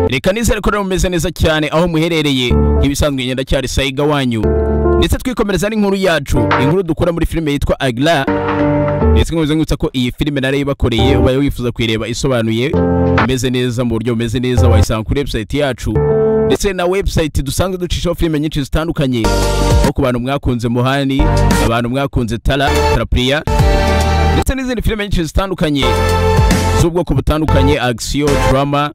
Reka nizere ko mumeze neza cyane aho muherereye. Nk'ibisanzwe ngenda cyari Saiga wanyu, ndetse twikomereza n'inkuru yacu, inkuru dukora muri filime yitwa Agla. Ndetse nkomeza ngutsa ko iyi filime nare bakoreye, ubaye wifuza kuyireba isobanuye imeze neza mu buryo bumeze neza, wayisanga kuri website yacu ndetse na website dusanzwe ducishaho filime nyinshi zitandukanye. Aho ku bantu mwakunze Muhani, abantu mwakunze Tara Tarapriya, ndetse n'izindi filime nyinshi zitandukanye z'ubwoko butandukanye, action, drama.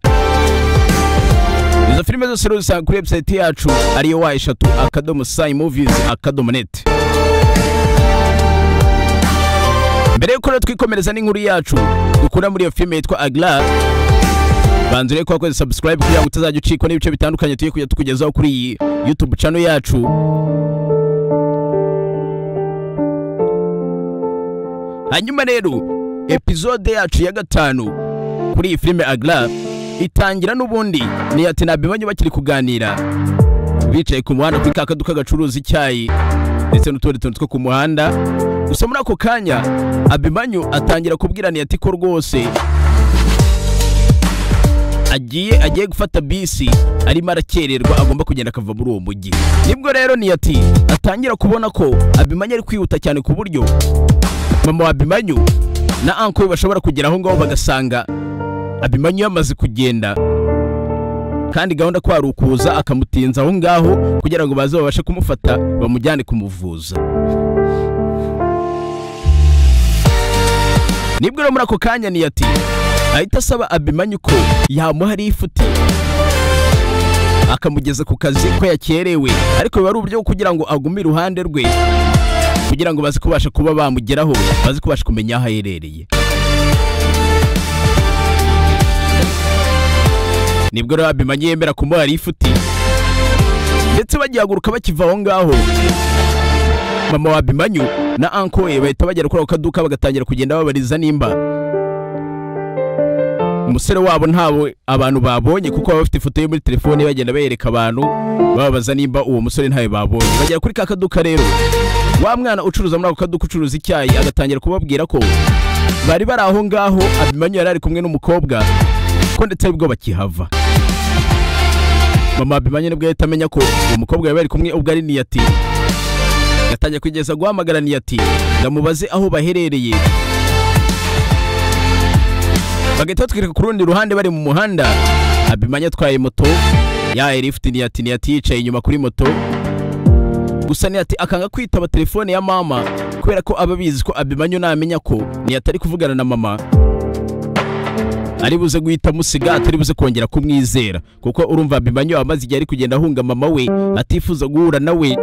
Izo filime zose rero usanga kuri website yacu ariyo w3.saimovies.net. Mbere yuko twikomereza n'inkuru yacu dukura muri iyo filime yitwa Agla, banza urebe ko wakoze subscribe kugira ngo utazajya ucikwa n'ibice bitandukanye tugiye kujya tukugezaho kuri iyi YouTube channel yacu. Hanyuma rero episode yacu ya 5 kuri iyi filime Agla itangira n'ubundi ni ati nabimanyu bakiri kuganira bicaye ku muhanda kuri ka kaduka gacuruza icyayi ndetse n'utundi tuntu two ku muhanda. Gusa muri ako kanya Abimanyu atangira kubwira Niyati ko rwose agiye gufata bisi, arimo arakererwa, agomba kugenda akava muri uwo mujyi. Nibwo rero Niyati atangira kubona ko Abimanyu ari kwihuta cyane ku buryo mama wa Abimanyu na uncle bashobora kugera aho ngaho bagasanga Abimanyu yamaze kugenda, kandi gahunda ko ari ukuza akamutinza aho ngaho kugira ngo baze babashe kumufata bamujyane kumuvuza. Nibwo rero muri ako kanya Niyati ahita asaba Abimanyu ko yamuha lifuti akamugeza ku kazi ko yakerewe, ariko biba ari uburyo kugira ngo agume iruhande rwe kugira ngo baze kubasha kuba bamugeraho, baze kubasha kumenya aho aherereye. Nibwo rero Abimanyu yemera kumuha lifuti, ndetse bagihaguruka bakiva aho ngaho, mama wa Abimanyu na uncle we bahita bagera kuri ako kaduka bagatangira kugenda babariza nimba umusore wabo ntabo abantu babonye, kuko baba bafite ifoto ye muri telefone, bagenda bayereka abantu bababaza nimba uwo musore ntawe babonye. Bagera kuri ka kaduka rero, wa mwana ucuruza muri ako kaduka ucuruza icyayi agatangira kubabwira ko bari bari aho ngaho Abimanyu yari ari kumwe n'umukobwa, ko ndetse aribwo bakihava. Mama Abimanyu nibwo yahita amenya ko uwo mukobwa yari bari kumwe ubwo ari Niyati. Yatangiye kugeza guhamagara Niyati ndamubaze aho baherereye. Bagahita batwereka ku rundi ruhande bari mu muhanda, Abimanyu atwaye moto ya lift, Niyati Niyati yicaye inyuma kuri moto. Gusa Niyati akanga kwitaba telefone ya mama kubera ko aba abizi ko Abimanyu namenya ko Niyati ari kuvugana na mama ari buze guhita musiga, atari buze kongera kumwizera, kuko urumva Abimanyu amaze igihe ari kugenda ahunga mama we atifuza guhura nawe.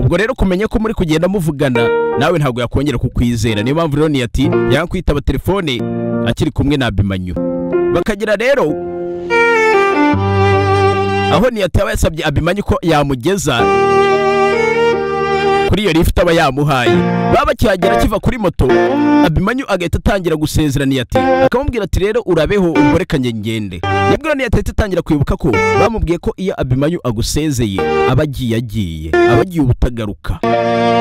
Ubwo rero kumenya ko muri kugenda muvugana nawe ntabwo yakongera kukwizera. Niyo mpamvu rero Niyati yanga kwitaba telefone akiri kumwe na Abimanyu. Bakagera rero aho Niyati aba yasabye Abimanyu ko yamugeza kuri iyo lift aba yamuhaye. Baba bakihagera kiva kuri moto, Abimanyu agahita atangira gusezera Niyati, akamubwira ati rero urabeho ubwo ngende. Nibwo Niyati ahita atangira kwibuka ko bamubwiye ko iyo Abimanyu agusezeye aba agiye aba agiye ubutagaruka,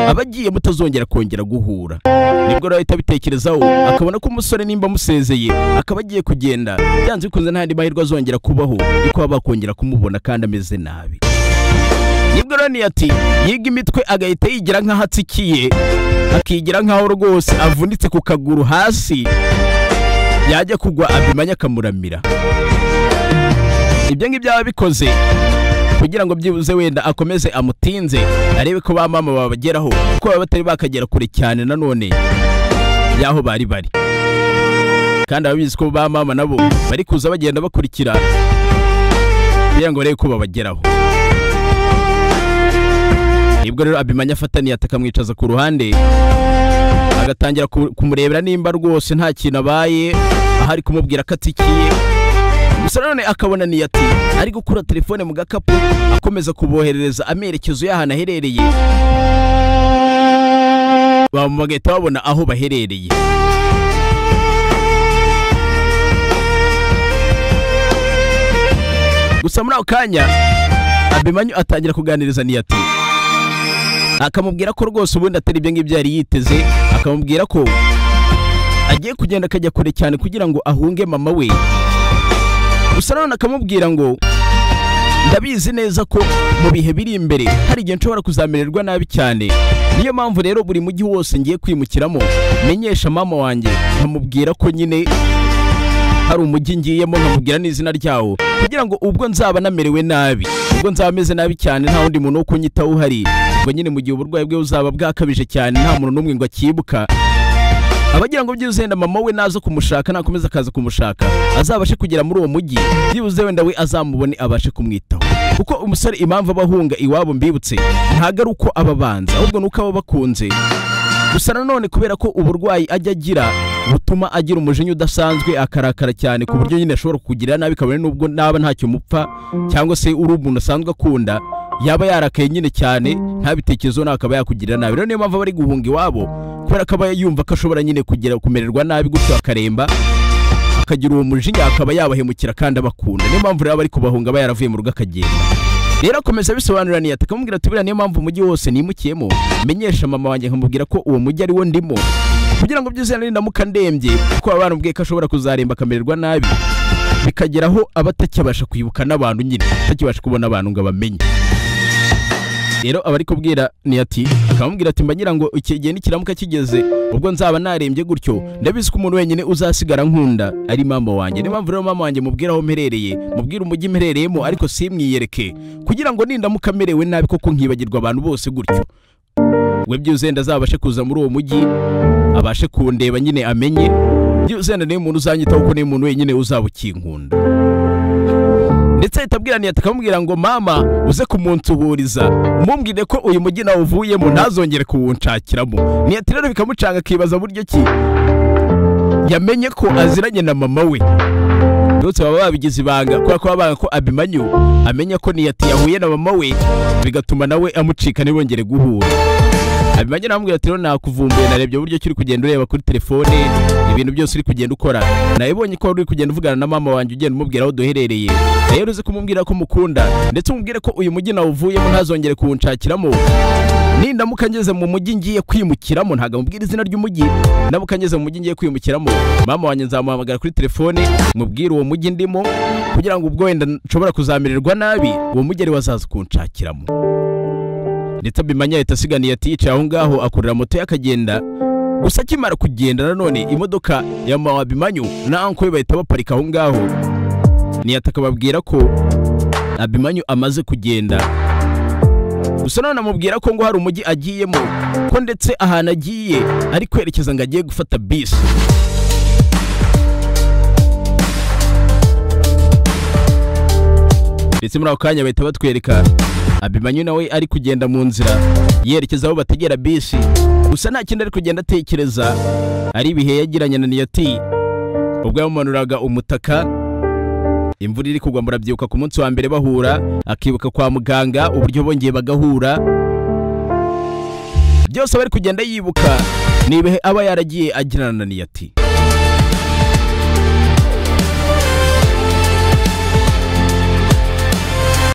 aba agiye mutazongera kongera guhura. Nibwo rero ahita abitekerezaho akabona ko umusore nimba amusezeye akaba agiye kugenda, byanze bikunze nta yandi mahirwe azongera kubaho yuko baba bakongera kumubona kandi ameze nabi. Nibwo rero Niyati yiga imitwe agahita yigira nkaho atsikiye, akigira nkaho rwose avunitse ku kaguru hasi, yajya kugwa Abimanyu akamuramira. Ibyo ngibyo aba bikoze kugira ngo byibuze wenda akomeze amutinze, arebe ko ba mama babageraho, kuko baba batari bakagera kure cyane nanone yaho bari bari, kandi ababizi ko ba mama nabo bari kuza bagenda bakurikira kugira ngo barebe ko babageraho. Nibwo rero Abimanyu afata Niyati akamwicaza ku ruhande, agatangira kumurebera nimba rwose nta kintu abaye, ahari kumubwira ko atikiye. Gusa none akabona Niyati ari gukura telefone mu gakapu akomeza kuboherereza amerekezo y'ahantu aherereye, bagahita babona aho baherereye. Gusa muri ako kanya Abimanyu atangira kuganiriza Niyati, akamubwira ko rwose ubundi atari ibyo ngibyo yari yiteze, akamubwira ko agiye kugenda akajya kure cyane kugira ngo ahunge mama we Gusa nanone akamubwira ngo ndabizi neza ko mu bihe biri imbere hari igihe nshobora kuzamererwa nabi cyane, niyo mpamvu rero buri mujyi wose ngiye kwimukiramo menyesha mama wanjye nkamubwira ko nyine hari umujyi ngiyemo, nkamubwira n'izina ryawo, kugira ngo ubwo nzaba namerewe nabi, ubwo nzaba meze nabi cyane nta wundi muntu wo kunyitaho uhari, ubwo nyine mu gihe uburwayi bwe buzaba bwakabije cyane nta muntu n'umwe ngo akibuka, abagira ngo byibuze wenda mama we naza kumushaka, nakomeza akaza kumushaka azabashe kugera muri uwo mujyi, byibuze wenda we azamubone abashe kumwitaho. Kuko umusore impamvu abahunga iwabo mbibutse ntago ari uko ababanza, ahubwo nuko aba bakunze. Gusa nanone kubera ko uburwayi ajya agira butuma agira umujinya udasanzwe, akarakara cyane ku buryo nyine ashobora kukugirira nabi kabone nubwo naba ntacyo mupfa cyangwa se uri umuntu asanzwe akunda, yaba yarakaye nyine cyane ntabitekerezo nawe akaba yakugirira nabi. Rero niyo mpamvu bari guhunga iwabo, kubera ko aba yumva ko ashobora nyine kugera kumererwa nabi gutyo akaremba akagira uwo mujinya akaba yabahemukira kandi abakunda. Niyo mpamvu rero bari kubahunga aba yaravuye mu rugo akagenda. Rero akomeza abisobanura Niyati akamubwira ati buriya niyo mpamvu umujyi wose nimukiyemo menyesha mama wanjye nkamubwira ko uwo mujyi ari wo ndimo, kugira ngo byuzuye nindamuka ndembye, kuko baba baramubwiye ko ashobora kuzaremba akamererwa nabi bikageraho aba atakibasha kwibuka n'abantu nyine, atakibasha kubona abantu ngo abamenye. Rero abari kubwira Niyati akamubwira ati mba ngira ngo iki gihe nikiramuka kigeze ubwo nzaba narembye gutyo, ndabizi ko umuntu wenyine uzasigara nkunda ari mama wanjye. Niyo mpamvu rero mama wanjye mubwira aho mperereye, mubwira umujyi mperereyemo, ariko simwiyereke, kugira ngo nindamuka merewe nabi koko nkibagirwa abantu bose gutyo, we byuzuye ndazabashe kuza muri uwo mujyi abashe kundeba nyine amenye, byuzuye niyo muntu uzanyitaho kuko niyo muntu wenyine uzaba ukinkunda. Ndetse ahita abwira Niyati akamubwira ngo mama uze kumunsuhuriza umumbwire ko uyu mujyi nawe uvuyemo ntazongere kuwunshakiramo. Niyati rero bikamucanga akibaza buryo ki yamenye ko aziranye na mama we. Ndetse baba babigize ibanga kubera ko baba ko Abimanyu amenya ko Niyati yahuye na mama we, bigatuma nawe amucika ntibongere guhura. Abimanyu aramubwira ati rero nakuvumbuye, narebye uburyo kiri kugenda ureba kuri telefone ibintu byose uri kugenda ukora, nabibonye ko uri kugenda uvugana na mama wanjye ugenda umubwira aho duherereye, rero uze kumubwira ko mukunda ndetse umubwire ko uyu mujyi nawe uvuyemo ntazongere kuwunshakiramo. Nindamuka ngeze mu mujyi ngiye kwimukiramo, ntago amubwira izina ry'umujyi, ndamuka ngeze mu mujyi ngiye kwimukiramo mama wanjye nzamuhamagara kuri telefone mubwire uwo mujyi ndimo, kugira ngo ubwo wenda nshobora kuzamererwa nabi uwo mujyi ari wazaza kunshakiramo. Ndetse Abimanyu ahita asiganiye ati yicaye aho ngaho akurira moto akagenda. Gusa akimara kugenda nanone imodoka ya mama Abimanyu na uncle we bahita baparika aho ngaho. Niyati akababwira ko Abimanyu amaze kugenda. Gusa none amubwira ko ngo hari umujyi agiyemo, ko ndetse ahantu agiye ari kwerekeza ngo agiye gufata bisi. Ndetse muri ako kanya bahita batwereka Abimanyu nawe ari kugenda mu nzira yerekeza aho bategera bisi. Gusa nta kindi ari kugenda atekereza, ari ibihe yagiranye na Niyati ubwo yamumanuraga umutaka imvura iri kugwa. Murabyibuka ku munsi wa mbere bahura, akibuka kwa muganga uburyo bongeye bagahura, byose bari kugenda yibuka ni ibihe aba yaragiye agirana na Niyati.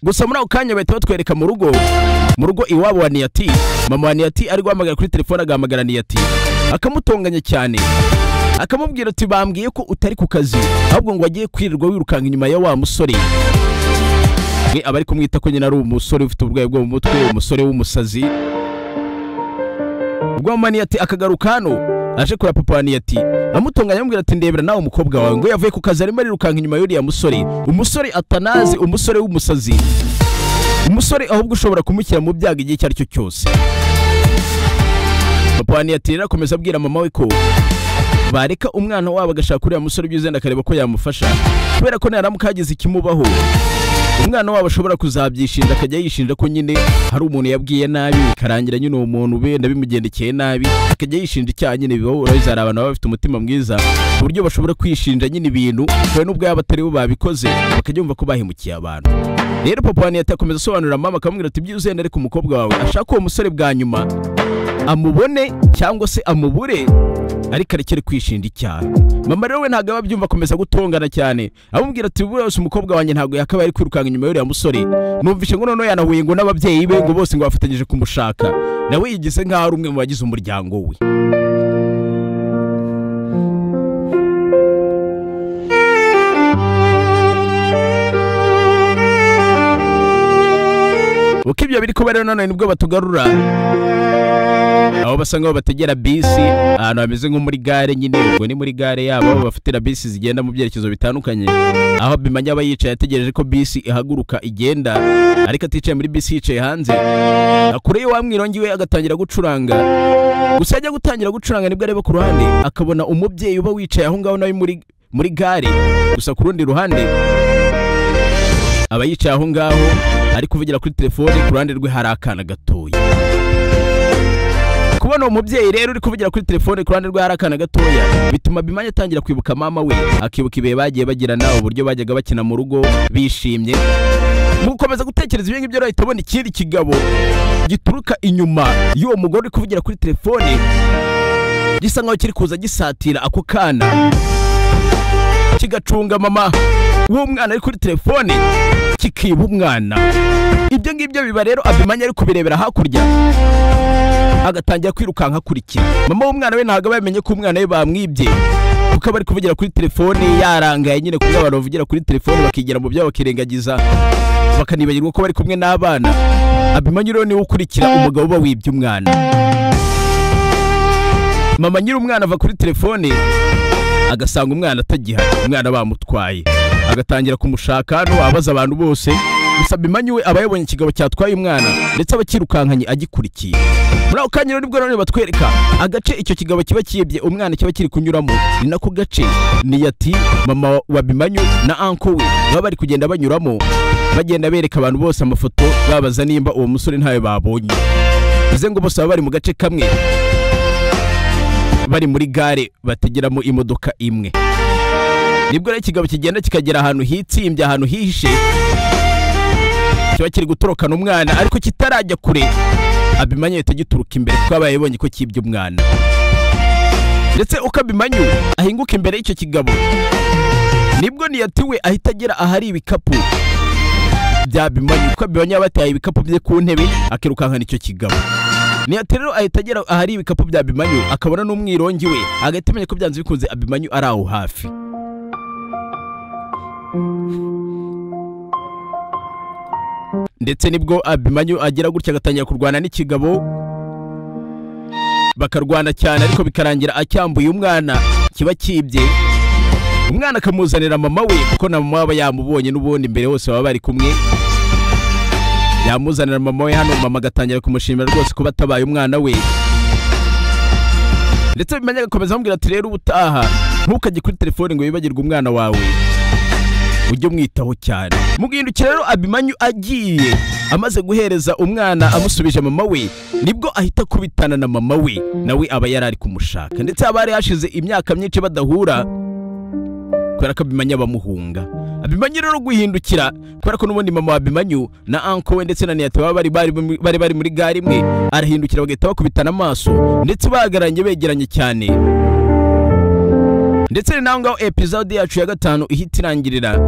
Gusa muri ako kanya bahita batwereka mu rugo iwabo wa Niyati. Mama wa Niyati ari guhamagara kuri telefone, agahamagara Niyati akamutonganya cyane, akamubwira ati bambwiye ko utari ku kazi, ahubwo ngo agiye kwirirwa wirukanka inyuma ya wa musore. We abari kumwita ko nyine ari umusore ufite uburwayi bwo mu mutwe, umusore w'umusazi. Ubwo mama Niyati akagaruka hano aje kura papa wa Niyati amutonganya amubwira ati ndebera nawe umukobwa wawe ngo yavuye ku kazi arimo arirukanka inyuma y'uriya musore, umusore atanazi, umusore w'umusazi, umusore ahubwo ushobora kumushyira mu byago igihe icyo ari cyo cyose. Papa wa Niyati rero akomeza abwira mama we ko bareka umwana wabo agashaka uriya musore byizenda akareba ko yamufasha, kubera ko naramuka hagize ikimubaho umwana wabo ashobora kuzabyishinja, akajya yishinja ko nyine hari umuntu yabwiye nabi bikarangira nyine uwo muntu benda bimugendekeye nabi, akajya yishinja icyaha nyine. Bibaho, urabizi hari abantu baba bafite umutima mwiza ku buryo bashobora kwishinja nyine ibintu kubera n'ubwo yaba atari bo babikoze bakajya bumva ko bahemukiye abantu. Rero papa wa Niyati akomeza asobanurira mama akamubwira ati byuzuye ariko umukobwa wawe ashaka uwo musore bwa nyuma amubone cyangwa se amubure, ariko arekere kwishinja icyaha. Mama rero we ntabwo aba abyumva, akomeza gutongana cyane amubwira ati buriya wese umukobwa wanjye ntabwo yakabaye ari kwirukanka inyuma y'uriya musore, numvishe ngo noneho yanahuye ngo n'ababyeyi be ngo bose ngo bafatanyije kumushaka, nawe yigize nk'aho ari umwe mu bagize umuryango we. biri kuba rero none nibwo batugarura aho basa nkaho bategera bisi ahantu hameze nko muri gare nyine, ubwo ni muri gare yabo aho bafatira bisi zigenda mu byerekezo bitandukanye, aho Abimanya aba yicaye ategereje ko bisi ihaguruka igenda, ariko aticaye muri bisi yicaye hanze. Akure wa mwirongi we agatangira gucuranga, gusa ajya gutangira gucuranga nibwo areba ku ruhande akabona umubyeyi uba wicaye aho ngaho nawe muri gare, gusa ku rundi ruhande aba yicaye aho ngaho ari kuvugira kuri telefone, ku ruhande rwe hari akana gatoya. Kubona umubyeyi rero uri kuvugira kuri telefone ku ruhande rwe hari akana gatoya bituma Abimanya atangira kwibuka mama we, akibuka ibihe bagiye bagirana, uburyo bajyaga bakina mu rugo bishimye. Mu gukomeza gutekereza ibyo ngibyo ahita abona ikindi kigabo gituruka inyuma y'uwo mugore uri kuvugira kuri telefone, gisa nkaho kiri kuza gisatira ako kana, kigacunga mama w'umwana ari kuri telefone, kikiba umwana. Ibyo ngibyo biba rero Abimanya ari kubirebera hakurya, agatangira kwirukanka akurikira mama w'umwana we. Ntabwo bamenye ko umwana we bamwibye kuko aba ari kuvugira kuri telefone yarangaye nyine, kuko abantu bavugira kuri telefone bakigira mu byabo bakirengagiza bakanibagirwa ko bari kumwe n'abana. Abimanya rero niwe ukurikira umugabo uba wibye umwana. Mama nyiri umwana ava kuri telefone agasanga umwana atagihari, umwana bamutwaye, agatangira kumushaka hano abaza abantu bose. Gusa Abimanya we aba yabonye ikigabo cyatwaye umwana ndetse abakirukankanye agikurikiye. Muri ako kanya nibwo none batwereka agace icyo kigabo kiba kiyibye umwana kiba kiri kunyuramo, ni nako gace Niyati mama wa Abimanyu na uncle we baba bari kugenda banyuramo, bagenda bereka abantu bose amafoto babaza nimba uwo musore ntawe babonye. Bivuze ngo bose baba bari mu gace kamwe, bari muri gare bategeramo imodoka imwe. Nibwo rero ikigabo kigenda kikagera ahantu hitsimbye, ahantu hihishe, kiba kiri gutorokana umwana, ariko kitarajya kure Abimanya ahita gituruka imbere kuko aba yabonye ko kibye umwana. Ndetse uko Abimanyu ahinguka imbere y'icyo kigabo, nibwo Niyati we ahita agera ahari ibikapu bya Abimanyu, kuko Abimanya yabataye ibikapu bye ku ntebe akirukankana icyo kigabo. Niyati rero ahita agera ahari ibikapu bya Abimanyu akabona n'umwirongi we, agahita amenya ko byanze bikunze Abimanyu ari aho hafi. Ndetse nibwo Abimanyu agera gutya agatangira kurwana n'ikigabo, bakarwana cyane ariko bikarangira acyambuye umwana kiba kibye. Umwana akamuzanira mama we kuko na mama aba yamubonye n'ubundi mbere hose baba bari kumwe. Yamuzanira mama we hano, mama agatangira kumushimira rwose kuba atabaye umwana we. Ndetse Abimanya agakomeza amubwira ati rero ubutaha ntukajye kuri telefone ngo wibagirwe umwana wawe, ujye umwitaho cyane. Mugindukira rero Abimanyu agiye amaze guhereza umwana amusubije mama we, nibwo ahita kubitana na mama we, nawe aba yarari kumushaka. Ndetse aba yari hashize imyaka myinshi badahura kubera ko Abimanya bamuhunga. Abimanyu rero guhindukira kubera ko n'ubundi mama wa Abimanyu na uncle we ndetse na Niyati baba bari muri gare imwe, arahindukira bagahita bakubitana amaso ndetse bahagararanye begeranye cyane. Ndetse ni naho ngaho episode yacu ya 5 ihita irangirira.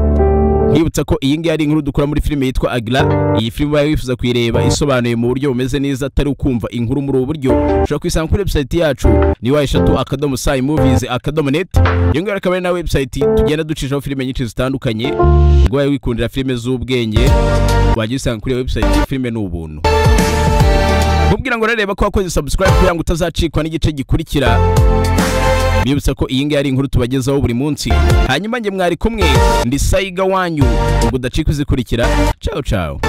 Nkibutsa ko iyi ngiyi ari inkuru dukora muri filime yitwa Agla. Iyi filime ubaye wifuza kuyireba isobanuye mu buryo bumeze neza atari ukumva inkuru muri ubu buryo, ushobora kuyisanga kuri website yacu ni w3.saiMovies.net. Iyo ngiyo akaba ari na website tugenda ducishaho filime nyinshi zitandukanye. Ubwo wawe wikundira filime z'ubwenge wajya usanga kuri website, filime ni ubuntu. Mubwira ngo rereba ko wakoze subscribe kugira ngo utazacikwa n'igice gikurikira. Bibutsa ko iyi ngiyi ari inkuru tubagezaho buri munsi. Hanyuma nge mwari kumwe ndi Saiga wanyu, ubwo udacika uzikurikira. Ciao ciao.